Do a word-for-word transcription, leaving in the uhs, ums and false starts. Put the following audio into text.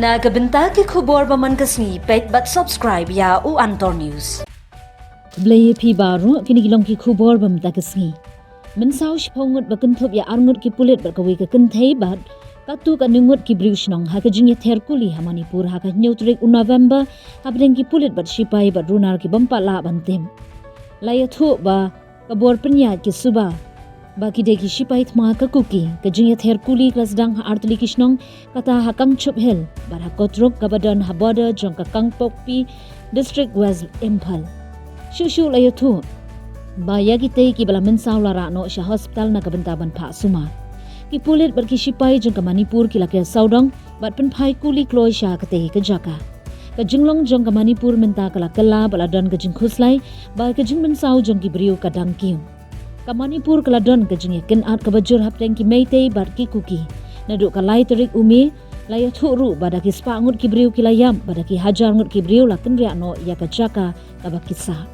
Na ka bynta ki khubor ba man ka sngi, peit bad subscribe ïa u Antor News. Khublei ïa phi baroh, kine ki long ki khubor ba mynta ka sngi. Mynsaw shiphew ngut ba kynthup ïa ar ngut ki pulit bad kawei ka kynthei bad katto katne ngut ki briew shnong ha ka jingïather kuli ha Manipur ha ka hynñiew tarik u November, hapdeng ki pulit bad shipai bad runar ki bym pat lah ban tim. La ïathuh ba ka bor pynïaid ki suba ba ki dei ki shipai thma ka Kuki. Ka jingïather kuli ka la sdang ha artylli ki shnong, kata ha Kangchup Hill bad ha Kotruk kaba don ha border jong ka Kangpokpi, District West Imphal. Shuh shuh la ïathuh ba ïa kitei kiba la mynsaw la rah noh sha hospital na ka bynta ban phah sumar. Ki pulit bad ki shipai jong ka Manipur ki la ker sawdong bad pynphai kuli kloi sha katei ka jaka. Ka jinglong jong ka Manipur mynta ka la kylla bad la don ka jingkhuslai ba ka jingmynsaw jong ki briew ka dang kiew. Ka Manipur ka la don ka jingïakynad kaba jur hapdeng ki Meitei bad ki Kuki. Naduh ka lai tarik u May, la ïathuh ruh ba da ki spah ngut ki briew ki la ïap bad da ki hajar ngut ki briew la kynriah noh ïa ka jaka kaba ki sah.